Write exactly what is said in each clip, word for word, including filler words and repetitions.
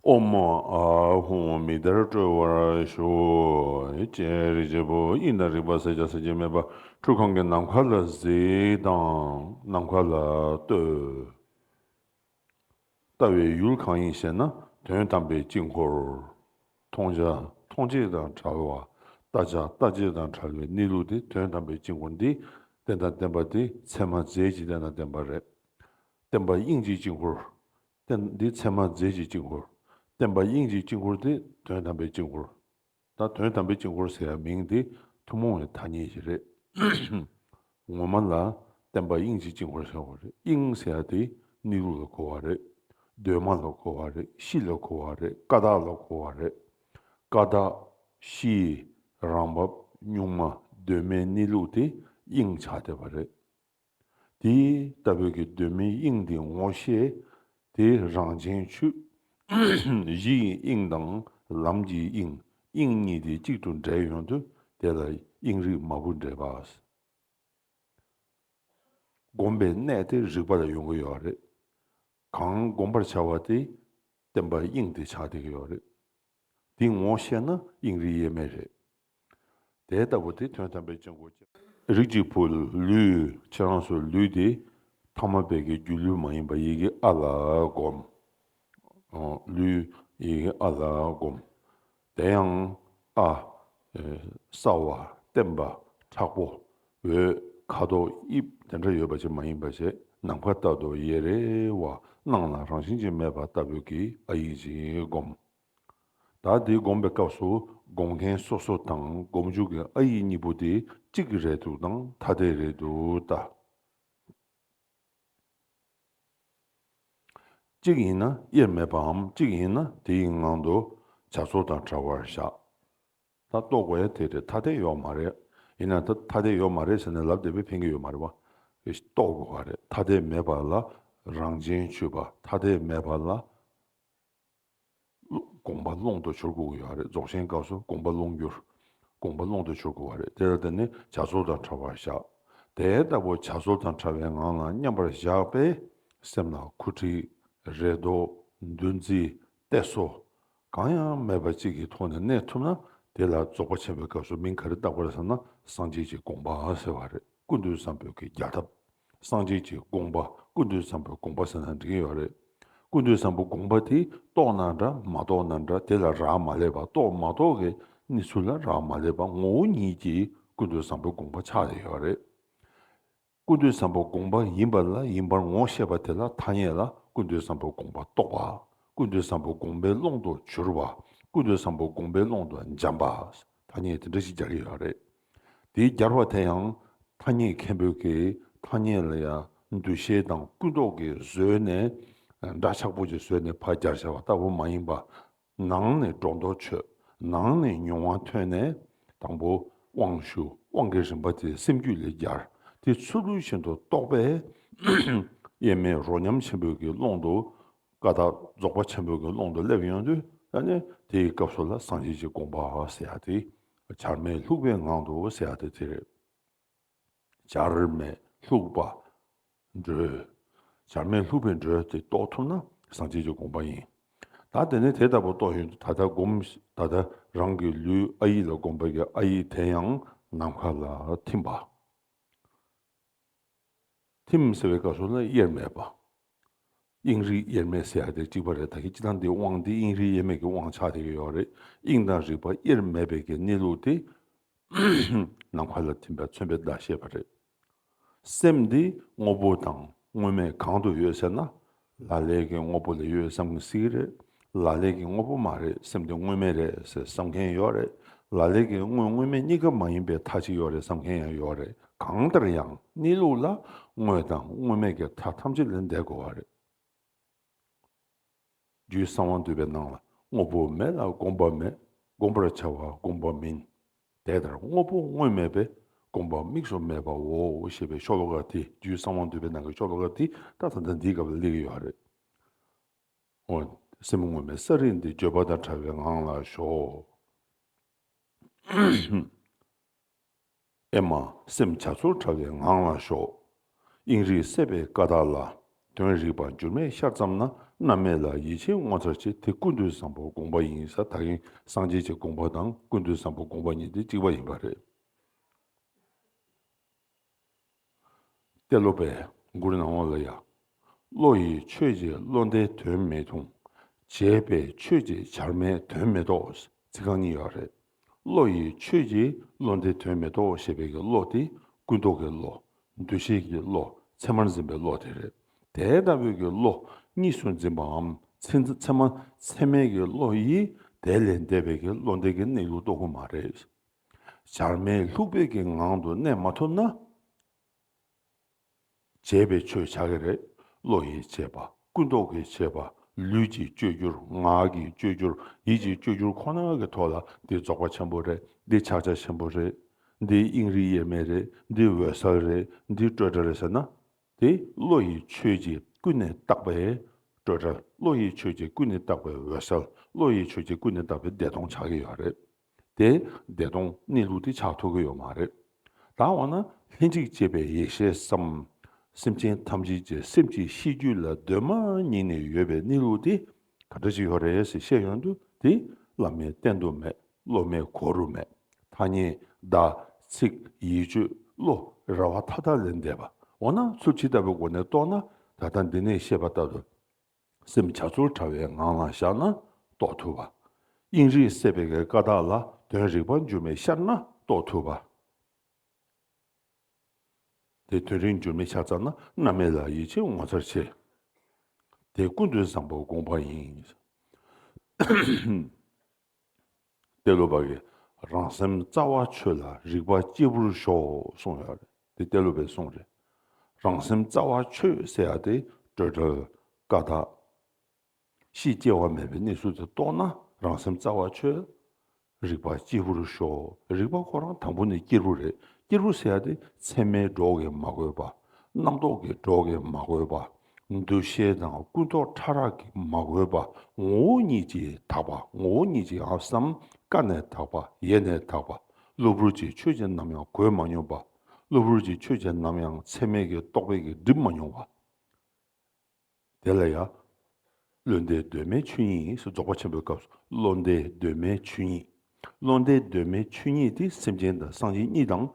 ཨོཾ་ཨཱཿཧཱུྃ་མི་ཏྲ་སྤྲོ་བར་ཤོག་ཅེས་རིགས་བྱེད་པོ་དབྱིངས་དང་རིག་པ་ཟད་བྱ་ཟད་བྱེད་མེད་པ་ཁྲུ་གང་གི་ནམ་མཁའ་ལ་གཟིགས་དང་ནམ་མཁའ་ལ་ལྟོས། ལྟ་བའི་ཡུལ་གང་ཡིན་ཞེ་ན། དོན་དམ་པའི་དཀྱིལ་འཁོར། མཐོང་བྱ་མཐོང་བྱེད་དང་བྲལ་བ། ལྟ་བྱ་ལྟ་བྱེད་དང་བྲལ་བའི་གནས་ལུགས་དེ། དོན་དམ་པའི་དཀྱིལ་འཁོར་འདི་རྟེན་དང་བརྟེན་པ་དེ་ཚད་མ་རྫས་ཀྱི་རྟེན་དང་བརྟེན་པ་རེད། བརྟེན་པ་དབྱིངས་ཀྱི་དཀྱིལ་འཁོར། རྟེན་འདི་ཚད་མ་རྫས་ཀྱི་དཀྱིལ་འཁོར། བརྟེན་པ་དབྱིངས་ཀྱི་དཀྱིལ་འཁོར་དེ་དོན་དམ་པའི་དཀྱིལ་འཁོར། ད་དོན་དམ་པའི་དཀྱིལ་འཁོར་ཟེར་ཡ་མིང་དེ་ཐུན་མོང་བའི་ཐ་སྙད་ཞིག་རེད། ངོ་མ་ལ་བརྟེན་པ་དབྱིངས་ཀྱི་དཀྱིལ་འཁོར་ཟེར་བ་རེད། དབྱིངས་ཟེར་ཡ་དེ་གནས་ལུགས་ལ་གོ་བ་རེད། གདོད་མ་ལ་གོ་བ་རེད། གཤིས་ལ་གོ་བ་རེད། ཀ་དག་ལ་གོ་བ་རེད། ཀ་དག་གཤིས་རང་བབས་གཉུག་མ་གདོད་མའི་གནས་ལུགས་དེ་དབྱིངས་ཆགས་བསྡད་པ་རེད། དེ་ལྟ་བུའི་གི་གདོད་མའི་དབྱིངས་དེ་ངོ་ཤེས། དེ་རང་བྱན་ཆུད། གཞི་ཡི་དབྱིངས་དང་ལམ་གྱི་དབྱིངས། དབྱིངས་གཉིས་དེ་གཅིག་ཏུ་འདྲེས་ཡོང་དུས་དེ་ལ་དབྱིངས་རིག་མ་བུ་འདྲེས་པ། བསྒོམས་པའི་གནད་དེ་རིག་པ་ལ་ཡོང་གི་ཡོད་རེད། གང་བསྒོམ་པར་བྱ་བ་དེ་བརྟེན་པ་དབྱིངས་དེ་ཆགས་བསྡད་ཀྱི་ཡོད་རེད། དེ་ངོ་ཤེས་ན་དབྱིངས་རིག་དབྱེར་མེད་རེད། དེ་ལྟ་བུ་དེ་དོན་དམ་པའི་དཀྱིལ་འཁོར་ཅན། རིགས་ཀྱི་བུ། ལུས་ཁྱེད་རང་ཚོའི་ལུས་དེ་ཐ་མལ་པའི་གི་སྒྱུ་ལུས་མ་ཡིན་པ་ཡི་གེ་ཨ་ལ་བསྒོམ། ཨོ། ལུས་ཡི་གེ་ཨ་ལ་བསྒོམ། དེ་ཡང་ཨ། ཨེ། སྲ་བ། བརྟན་པ། མཁྲེགས་པོ། འོད། ཁ་དོག་དབྱིབས་དེ་འདྲ་ཡོད་པ་ཅིག་མ་ཡིན་པ་ཞིག་ནམ་མཁའ་ལྟ་བུ་ཡེ་རེ་བ་སྣང་ལ་རང་བཞིན་གྱིས་མེད་པ་ལྟ་བུའི་གི་ཨ་ཡིག་ཅིག་བསྒོམ། ད་དེ་བསྒོམ་པའི་སྐབས་སུ་སྒོམ་མཁན་སོ་སོ་དང་སྒོམ་རྒྱུ་གི་ཨ་ཡིག་གཉིས་པོ་དེ་གཅིག་རེད་འདུག་དང་ཐ་དད་རེད་འདུག་ལྟ། གཅིག་ཡིན་ན་དབྱེར་མེད་པའམ་གཅིག་ཡིན་ན་དེའི་ངང་དུ་བྱ་ཚོགས་དང་བྲལ་བར་བཞག་ད་རྟོགས་དགོས་ཡ་དེ་རེད། ཐ་དད་ཡོད་མ་རེད། ཡིན་ན་ད་ཐ་དད་ཡོད་མ་རེད་ཟེར་ནས་ལབ་བསྡད་པས་ཕན་གྱི་ཡོད་མ་རེད་བ། རྟོགས་དགོས་པ་རེད། ཐ་དད་མེད་པ་ལ་རང་བྱན་ཆུད་པ། ཐ་དད་མེད་པ་ལ་དགོངས་པ་ཀློང་དུ་གྱུར་དགོས་ཀྱི་ཡོད་རེད། རྫོགས་ཆེན་སྐབས་སུ་དགོངས་པ་ཀློང་གྱུར། དགོངས་པ་ཀློང་དུ་གྱུར་དགོས་པ་རེད། དེ་ལ་བརྟེན་ནས་བྱ་ཚོགས་དང་བྲལ་བར་བཞག་དེ་ལྟ་བུ་བྱ་ཚོགས་དང་བྲལ་བའི་ངང་ལ་མཉམ་པར་བཞག་པས་སེམས་ལ་འཁུ་འཕྲིག་རེ་དོགས། འདུ་འཛི། གཏད་སོ། གང་ཡང་མེད་པ་གཅིག་གི་ཐོག་ནས་གནས་ཐུབ་ན་དེ་ལ་རྫོགས་པ་ཆེན་པོའི་སྐབས་སུ་མིང་ག་རེ་བཏགས་པ་རེད་ཟེར་ན་སངས་རྒྱས་ཀྱི་དགོངས་པ་ཟེར་བ་རེད། ཀུན་ཏུ་བཟང་པོའི་གི་རྒྱལ་ཐབས། སངས་རྒྱས་ཀྱི་དགོངས་པ། ཀུན་ཏུ་བཟང་པོའི་དགོངས་པ་ཟེར་ན་འགྲིག་གི་ཡོད་རེད། ཀུན་ཏུ་བཟང་པོའི་དགོངས་པ་དེ་རྟོགས་ན་འདྲ་མ་རྟོགས་ན་འདྲ་དེ་ལ་རག་མ་ལས་པ། རྟོགས་མ་རྟོགས་ཀྱི་གནས་ཚུལ་ལ་རག་མ་ལས་པ་ངོ་བོ་ཉིད་ཀྱིས་ཀུན་ཏུ་བཟང་པོའི་དགོངས་པ་ཆགས་བསྡད་ཡོད་རེད། ཀུན་ཏུ་བཟང་པོའི་དགོངས་པ་ཡིན་པ་ལ་ཡིན་པར་ངོ་ཤེས་པ་དེ་ལ་ཐ་སྙད་ལ་ཀུན་ཏུ་བཟང་པོའི་དགོངས་པ་རྟོགས་པ། ཀུན་ཏུ་བཟང་པོའི་དགོངས་པའི་ཀློང་དུ་གྱུར་པ། ཀུན་ཏུ་བཟང་པོའི་དགོངས་པའི་ཀློང་དུ་འབྱམས་པ། ཐ་སྙད་དེ་འདྲ་ཞིག་སྦྱར་གྱི་ཡོད་རེད། དེའི་སྦྱར་བ་དེ་ཡང་ཐ་སྙད་མཁན་པོའི་གི་ཐ་སྙད་ལ་ཡང་འདུ་ཤེས་དང་ཀུན་རྟོག་གིས་བཟོས་ནས་འདྲ་ཆགས་པོ་ཅིག་བཟོས་ནས་ཕར་སྦྱར་བྱ་བ་ལྟ་བུ་མ་ཡིན་པ། ནང་ནས་སྒྲོ་འདོགས་ཆོད། ནང་ནས་མྱོང་བ་ཐོན་ནས་དང་པོ་དབང་ཞུ། དབང་གི་རིམ་པ་དེ་སེམས་རྒྱུད་ལ་སྦྱར། དེ་ཚུལ་བཞིན་དུ་རྟོགས་པས་དབྱེར་མེད་རོ་མཉམ་ཆེན་པོའི་གི་ཀློང་དུ། ཀ་དག་རྫོགས་པ་ཆེན་པོའི་གི་ཀློང་དུ་སླེབས་ཡོང་དུས་ཨ་ནི་དེའི་སྐབས་སུ་ལ་སངས་རྒྱས་ཀྱི་དགོངས་པ་ཟེར་ཡ་དེ། བྱར་མེད་ལྷུག་པའི་ངང་དུ་ཟེར་ཡ་དེ་དེ་རེད། བྱར་མེད་ལྷུག་པ་འགྲོས། བྱར་མེད་ལྷུག་པའི་འགྲོས་དེ་རྟོགས་ཐུབ་ན་སངས་རྒྱས་ཀྱི་དགོངས་པ་ཡིན། ད་དེ་ནས་དེ་ལྟ་བུ་རྟོགས་ཡོང་དུས་ད་ལྟ་སྒོམ། ད་ལྟ་རང་གི་ལུས་ཨ་ཡིག་ལ་སྒོམ་པའི་གི་ཨ་ཡིག་དེ་ཡང་ནམ་མཁའ་ལ་ཐིམ་པ། ཐིམ་ཟེར་བའི་སྐབས་སུ་ལ་དབྱེར་མེད་པ། དབྱིངས་རིག་དབྱེར་མེད་ཟེར་ཡ་དེ་གཅིག་པ་རེད། ད་གིན་སྤྱིར་བཏང་འདི་དབང་འདི་དབྱིངས་རིག་དབྱེར་མེད་ཀྱི་དབང་ཆགས་བསྡད་ཀྱི་ཡོད་རེད། དབྱིངས་དང་རིག་པ་དབྱེར་མེད་པའི་གི་གནས་ལུགས་དེ་ནམ་མཁའ་ལ་ཐིམ་པས་མཚོན་པའི་བརྡ་བཤད་པ་རེད། སེམས་འདི་དངོས་པོ་དང་དངོས་མེད་གང་དུ་ཡོད་ཟེར་ན། ལ་ལས་ཀྱི་དངོས་པོ་ལ་ཡོད་བསམ་གྱི་སྲིད་ཀྱི་རེད། ལ་ལས་ཀྱི་དངོས་པོ་མ་རེད། སེམས་འདི་དངོས་མེད་རེད་ཟེར་བསམ་མཁན་ཡོད་རེད། ལ་ལས་ཀྱི་དངོས་དངོས་མེད་གཉིས་ཀ་མ་ཡིན་པའི་མཐའ་གཅིག་ཡོད་རེད་བསམ་མཁན་ཡང་ཡོད་རེད། གང་ལྟར་ཡང་གནས་ལུགས་ལ་དངོས་དང་དངོས་མེད་ཀྱི་མཐའ་ཐམས་ཅད་ལས་འདས་དགོས་པ་རེད། རྒྱུད་གསང་བ་འདུས་པའི་ནང་ལ་དངོས་པོ་མེད་ལ་བསྒོམ་པ་མེད། བསྒོམ་པར་བྱ་བ་བསྒོམ་པ་མིན། དེ་ལྟར་དངོས་པོ་དངོས་མེད་པས་བསྒོམ་པ་དམིགས་སུ་མེད་པའོ་ཞེས་པའི་ཤོ་ལོ་ཀ་དེ། རྒྱུད་གསང་བ་འདུས་པའི་ནང་གི་ཤོ་ལོ་ཀ་དེ་ད་ད་ལྟ་འདིའི་སྐབས་ལ་སླེབས་ཀྱི་ཡོད་རེད། འོ། སེམས་དངོས་མེད་ས་རིག་འདི། བརྗོད་པ་དང་བྲལ་བའི་ངང་ལ་ཞོག་ཨེ་མ། སེམས་བྱ་ཚུལ་བྲལ་བའི་ངང་ལ་ཞོག་དབྱིངས་རིག་སད་པའི་ཀ་དག་ལ། དོན་རིག་པ་འགྱུར་མེད་ཤར་ཙམ་ན། རྣམ་སྨིན་ལ་ཡིད་ཆེས་ངོ་མཚར་ཆེ། དེ་ཀུན་ཏུ་བཟང་པོ་དགོངས་པ་ཡིན། ས་ད་གིན་སངས་རྒྱས་ཀྱི་དགོངས་པ་དང་ཀུན་ཏུ་བཟང་པོ་དགོངས་པ་གཉིས་དེ་གཅིག་པ་ཡིན་པ་རེད། ཏེ་ལོ་པས་མགུར་ནང་ལ་ཡ། བློ་ཡིས་ཆོས་ཀྱི་བློ་འདས་དོན་མི་མཐོང་། བྱས་པས་ཆོས་ཀྱི་བྱར་མེད་དོན་མི་རྟོགས། ཚིག་རྐང་གཉིས་ཡོད་རེད། བློ་ཡིས་ཆོས་ཀྱི་བློ་འདས་དོན་མི་རྟོགས་ཞེས་པའི་གི་བློ་དེ་ཀུན་རྟོག་གི་བློ། འདུ་ཤེས་ཀྱི་བློ། མཚན་མར་འཛིན་པའི་བློ་དེ་རེད། དེ་ལྟ་བུའི་གི་བློ་གཉིས་སུ་འཛིན་པའམ་མཚན་མཚན་མ་མཚན་མའི་གི་བློ་ཡིས་དེ་ལས་འདས་པའི་གི་བློ་འདས་ཀྱི་གནས་ལུགས་རྟོགས་ཀྱི་མ་རེད། བྱར་མེད་ལྷུག་པའི་གི་ངང་དུ་གནས་མ་ཐུབ་ན། བྱས་པའི་ཆོས་ཆགས་ཀྱི་རེད། བློ་ཡིས་བྱས་པ། ཀུན་རྟོག་གིས་བྱས་པ། ལུས་ཀྱིས་བཅོས་བསྒྱུར། ངག་གིས་བཅོས་བསྒྱུར། ཡིད་ཀྱིས་བཅོས་བསྒྱུར་ཁོ་ན་གི་ཐོག་ལ་འདི་རྫོགས་པ་ཆེན་པོ་རེད། འདི་ཕྱག་རྒྱ་ཆེན་པོ་རེད། འདི་དབྱིངས་རིག་དབྱེར་མེད་རེད། འདི་འོད་གསལ་རེད། འདི་སྤྲོས་བྲལ་རེད་ཟེར་ན། དེ་བློ་ཡིས་ཆོས་ཀྱིས་ཀུན་ནས་བཏགས་པའི་སྤྲོས་བྲལ། བློ་ཡིས་ཆོས་ཀྱིས་ཀུན་ནས་བཏགས་པའི་འོད་གསལ། བློ་ཡིས་ཆོས་ཀྱིས་ཀུན་ནས་བཏགས་པའི་བདེ་སྟོང་ཆགས་ཀྱི་ཡོད་རེད། དེ་བདེ་སྟོང་གནས་ལུགས་དེ་ཆགས་ཐུབ་ཀྱི་ཡོད་མ་རེད། ད་འོ་ན་ལྷན་ཅིག་སྐྱེས་པའི་ཡེ་ཤེས་སམ། སེམས་ཅན་ཐམས་ཅད་ཀྱི་སེམས་ཀྱི་ཤེས་རྒྱུད་ལ་གདོད་མ་ཉིད་ནས་ཡོད་པའི་གནས་ལུགས་དེ་ག་འདྲ་ཞིག་ཡོད་རེད་ཟེར་བཤད་ཡོང་དུས་དེ་བླ་མའི་བསྟན་དུ་མེད། སློབ་མའི་གོ་རུ་མེད། ཐ་སྙད་བརྡ་ཚིག་ཡིད་དཔྱོད་བློ་ར་བ་མཐའ་དག་ལས་འདས་པ། འོ་ན་ཚུལ་ཇི་ལྟ་བུའི་སྒོ་ནས་རྟོགས་ན་ད་ལྟ་འདི་ནས་བཤད་པ་ལྟར་དུ། སེམས་བྱ་རྩོལ་བྲལ་བའི་ངང་ལ་བཞག་ན་རྟོགས་ཐུབ་པ། དབྱིངས་རིག་སད་པའི་ཀ་དག་ལ་དོན་རིག་པ་འགྱུར་མེད་ཤར་ན་རྟོགས་ཐུབ་པ། དེ་དོན་རིག་འགྱུར་མེད་ཤར་ཙམ་ན། རྣམ་སྨིན་ལ་ཡིད་ཆེས་ངོ་མཚར་ཆེ། དེ་ཀུན་ཏུ་བཟང་པོ་དགོངས་པ་ཡིན། ཏེ་ལོ་པ་གིས་རང་སེམས་རྩ་བ་ཆོས་ལ་རིག་པ་གཅེར་བུར་ཞོག་གསུངས་ཡོད་རེད། དེ་ཏེ་ལོ་པའི་གསུང་རེད། རང་སེམས་རྩ་བ་ཆོས་ཟེར་ཡ་དེ་སྤྲོས་བྲལ་ཀ་དག་ཤེས་སྐྱེ་བ་མེད་པའི་གནས་ཚུལ་དེ་རྟོགས་ན་རང་སེམས་རྩ་བ་ཆོས། རིག་པ་གཅེར་བུར་ཞོག་རིག་པ་ཁོ་རང་དང་པོ་ནས་གཅེར་བུ་རེད། གཅེར་བུ་ཟེར་ཡ་དེ་མཚན་མའི་སྒྲོག་གིས་མ་གོས་པ། རྣམ་རྟོག་གི་སྒྲོག་གིས་མ་གོས་པ། འདུ་ཤེས་དང་ཀུན་རྟོག་ཕྲ་རགས་ཀྱིས་མ་གོས་པ། ངོ་བོ་ཉིད་ཀྱིས་དག་པ། ངོ་བོ་ཉིད་ཀྱིས་ཨ་བསམ་ཀ་ནས་དག་པ། ཡེ་ནས་དག་པ། གློ་བུར་གྱི་ཆོས་ཅན་ནམ་ཡང་གོས་མ་མྱོང་བ། གློ་བུར་གྱི་ཆོས་ཅན་ནམ་ཡང་མཚན་མའི་གི་རྟོག་པས་གི་སྒྲིབ་མ་མྱོང་བ། དེ་ལ་ཡང་། བློ་འདས་གདོད་མའི་ཆོས་ཉིད་ཟེར། རྫོགས་པ་ཆེན་པོའི་སྐབས་སུ་བློ་འདས་གདོད་མའི་ཆོས་ཉིད། བློ་འདས་གདོད་མའི་ཆོས་ཉིད་དེ་སེམས་ཅན་དང་སངས་རྒྱས་གཉིས་དང་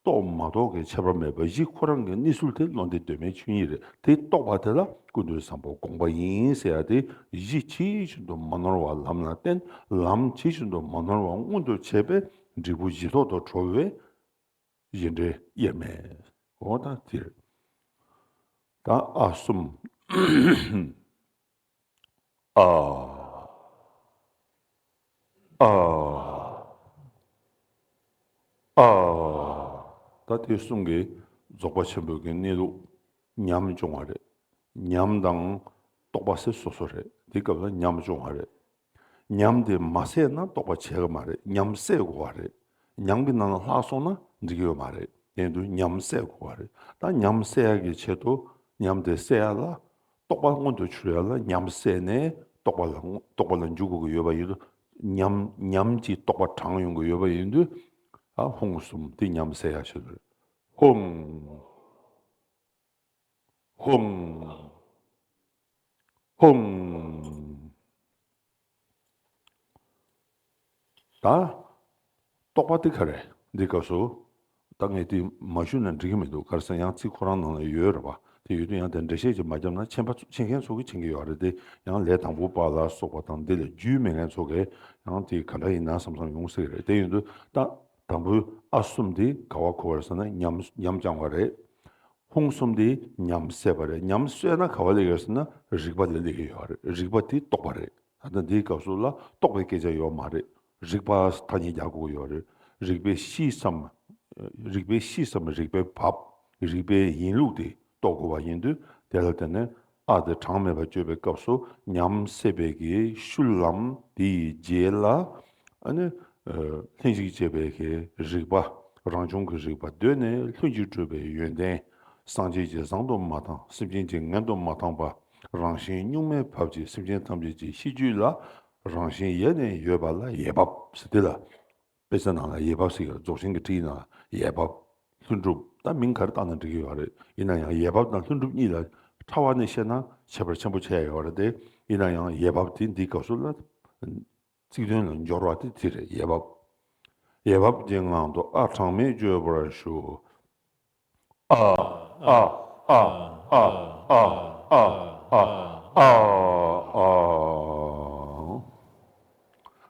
རྟོགས་མ་རྟོགས་ཀྱི་ཁྱད་པར་མེད་པ་གཞི་ཁོ་རང་གི་གནས་ཚུལ་དེ་བློ་འདས་གདོད་མའི་ཆོས་ཉིད་རེད། དེ་རྟོགས་པ་དེ་ལ་ཀུན་ཏུ་བཟང་པོ་དགོངས་པ་ཡིན་ཟེར་ཡ་དེ་གཞི་ཇི་བཞིན་དུ་མ་ནོར་བ་ལམ་ལ་བརྟེན། ལམ་ཇི་བཞིན་དུ་མ་ནོར་བ་མངོན་དུ་བྱས་པས་འབྲས་བུ་གཞི་ཐོག་ཏུ་གྲོལ་བས། གཞི་འབྲས་དབྱེར་མེད། འོ་ད་དེ་རེད། ད་ཨ་གསུམ། ཨ། ཨ། ཨ། ད་དེ་གསུམ་གྱིས་རྫོགས་པ་ཆེན་པོའི་གི་གནས་ལུགས་ཉམས་བྱུང་བ་རེད། ཉམས་དང་རྟོགས་པ་ཟེར་སོ་སོ་རེད། དེ་སྐབས་ལ་ཉམས་བྱུང་བ་རེད། ཉམས་དེ་མ་སད་ན་རྟོགས་པ་བྱེད་ཀྱི་མ་རེད། ཉམས་སད་དགོས་པ་རེད། ཉམས་ཀྱི་ནང་ལ་ལྷག་སོང་ན་འགྲིག་གི་ཡོད་མ་རེད། དེ་དུས་ཉམས་སད་དགོས་པ་རེད། ད་ཉམས་སད་ཡག་གི་ཆེད་དུ་ཉམས་དེ་སད་ཡག་ལ་རྟོགས་པ་མངོན་དུ་གྱུར་ཡག་ལ་ཉམས་སད་ནས་རྟོགས་པ་ལ་རྟོགས་པ་ལ་འཇུག་དགོས་ཀྱི་ཡོད་པ་ཡིན་དུས། ཉམས་ཉམས་ཀྱི་རྟོགས་པ་དྲངས་ཡོང་གི་ཡོད་པ་ཡིན་དུས། ཨ་ཧོང་གསུམ་དེ་ཉམས་སད་ཡག་ཆེད་དུ་རེད། ཧོང་། ཧོང་། ཧོང་། ད། རྟོགས་པ་དེ་ག་རེ་འདི་སྐབས་སུ། ད་ངས་དེ་མ་ཞུས་ན་འགྲིག་གི་མི་འདུག་ག་རེ་ཟེར་ཡང་ཚིག་ཁོ་རང་ནང་ལ་ཡོད་རེད་པ། དེ་ཡོད་དུས་ཡང་དེ་འགྲེལ་བཤད་ཅིག་མ་བརྒྱབ་ན་མཁྱེན་པ་ཚོ་མཁྱེན་མཁན་ཚོ་གིས་མཁྱེན་གྱི་ཡོད་རེད་དེ། ཡང་ལས་དང་པོ་པ་ལ་སོགས་པ་དང་འདི་ལ་རྒྱུས་མེད་མཁན་ཚོ་གིས་ཡང་དེ་ག་འདྲ་ཡིན་ན་བསམ་བསམ་ཡོང་སྲིད་རེད། དེ་ཡིན་དུས་ད་དང་པོའི་ཨ་གསུམ་དེ་ག་བ་གོ་བ་རེད་ཟེར་ན་ཉམས་ཉམས་བསྐྱངས་པ་རེད། ཧོང་གསུམ་དེ་ཉམས་སད་པ་རེད། ཉམས་སད་ན་ག་བ་སླེབས་ཡོད་ཟེར་ན་རིག་པ་ལ་སླེབས་ཀྱི་ཡོད་རེད། རིག་པ་དེ་རྟོགས་པ་རེད། ད་ལྟ་འདིའི་སྐབས་སུ་ལ་རྟོགས་པའི་སྐད་ཆ་ཡོད་མ་རེད། རིག་པ་ཐ་སྙད་རྒྱག་དགོས་ཀྱི་ཡོད་རེད། རིག་པའི་གཤིས་སམ། རིག་པའི་གཤིས་སམ་རིག་པའི་བབ། རིག་པའི་ཡིན་ལུགས་དེ་རྟོགས་དགོས་པ་ཡིན་དུས་དེ་ལ་བརྟེན་ནས་ཨ་དེ་གྲངས་མེད་པ་སྤྱོད་པའི་སྐབས་སུ་ཉམས་སད་པའི་གི་ཤུལ་ལམ་དེ་ཡི་རྗེས་ལ། ཨ་ནི། ལྷན་ཅིག་སྐྱེས་པའི་གི་རིག་པ། རང་བྱུང་གི་རིག་པ་གདོད་ནས་ལྷུན་གྱིས་གྲུབ་པའི་ཡོན་ཏན། སངས་རྒྱས་ཀྱིས་བཟང་དུ་མ་བཏང་། སེམས་ཅན་གྱིས་ངན་དུ་མ་བཏང་བ། རང་བཞིན་གཉུག་མའི་བབ་ཀྱིས་སེམས་ཅན་ཐམས་ཅད་ཀྱི་ཤེས་རྒྱུད་ལ་རང་བཞིན་ཡེ་ནས་ཡོད་པ་ལ་ཡེ་བབ་ཟེར་དེ་ལ། དཔེ་ཆ་ནང་ལ་ཡེ་བབ་ཟེར་གྱི་རྫོགས་ཆེན་གྱི་ཁྲིད་ནང་ལ་ཡེ་བབ། ལྷུན་གྲུབ། ད་མིང་ག་རེ་བཏགས་ན་འགྲིག་གི་ཡོད་རེད། ཡིན་ན་ཡང་ཡེ་བབ་དང་ལྷུན་གྲུབ་གཉིས་ལ་ ཕྲ་བ་ནས་བཤད་ན་ཁྱད་པར་ཆེན་པོ་ཆགས་ཡོད་རེད་དེ། ཡིན་ན་ཡང་ཡས་བབ་དེ་འདི་སྐབས་སུ་ལ་ཚིག་དོན་ལ་འབྱོར་བ་དེ་དེ་རེད། ཡས་བབ། ཡས་བབ་ཀྱི་ངང་དུ་ཨ་གྲངས་མེད་བརྗོད་པར་ཞུ། ཨ་ཨ་ཨ།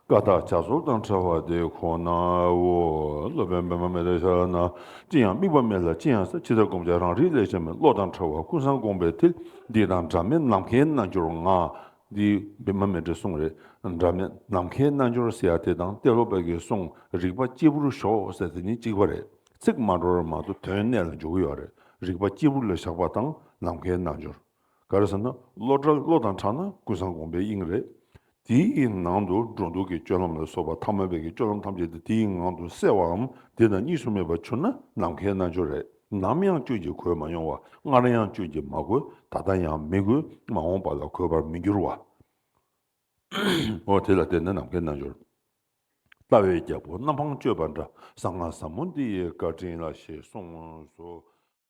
ཀ་དག་བྱ་རྩོལ་དང་བྲལ་བ་དེ་ཁོ་ནའོ། སློབ་དཔོན་པདྨ་མི་ཏྲའི་ཞལ་ནས། ཅི་ཡང་དམིགས་པ་མེད་ལ་ཅི་ཡང་ཟད། ཇི་ལྟར་བསྒོམ་ཀྱང་རང་རིག་ལས་གཞན་མེད། བློ་དང་བྲལ་བ་ཀུན་བཟང་དགོངས་པའི་མཐིལ། འདི་དང་འདྲ་མིན་ནམ་མཁའི་རྣལ་འབྱོར་ང་། འདི་པདྨ་མི་ཏྲའི་གསུང་རེད། འདྲ་མིན་ནམ་མཁའི་རྣལ་འབྱོར་ཟེར་ཡ་དེ་དང་ཏེ་ལོ་པ་གི་གསུང་རིག་པ་སྐྱེས་བུར་ཞོག་ཟེར་དེ་གཉིས་གཅིག་པ་རེད། ཚིག་མ་འགྲོ་བར་མ་གཏོགས་དོན་གནད་ལ་འཇུག་གི་ཡོད་རེད། རིག་པ་སྐྱེས་བུ་ལ་བཞག་པ་དང་ནམ་མཁའི་རྣལ་འབྱོར། ག་རེ་ཟེར་ན་བློ་བྲལ། བློ་དང་བྲལ་ན་ཀུན་བཟང་དགོངས་པའི་དབྱིངས་རེད། དེའི་ནང་དུ་འགྲོ་འདུག་གི་སྤྱོད་ལམ་ལ་སོགས་པ་ཐ་མལ་པའི་གི་སྤྱོད་ལམ་ཐམས་ཅད་དེ་དེའི་ངང་དུ་གསལ་བའམ་དེ་དང་གཉིས་སུ་མེད་པར་གྱུར་ན་ནམ་མཁའི་རྣལ་འབྱོར་རེད། ནམ་ཡང་སྐྱོན་གྱིས་གོས་མ་མྱོང་བ། སྔར་ཡང་སྐྱོན་གྱིས་མ་གོས། ད་ལྟ་ཡང་མི་གོས། མ་འོངས་པ་ལ་གོས་པར་མི་འགྱུར་བ། འོ་དེ་ལ་བརྟེན་ནས་ནམ་མཁའི་རྣལ་འབྱོར། ལྟ་བའི་རྒྱལ་པོ་རྣམ་འཕངས་སྤྱོད་པ་འདྲ། གསང་སྔགས་ཟབ་མོ་འདི་ཡི་བཀའ་དྲིན་ལ་ཞེས་གསུངས་སོ།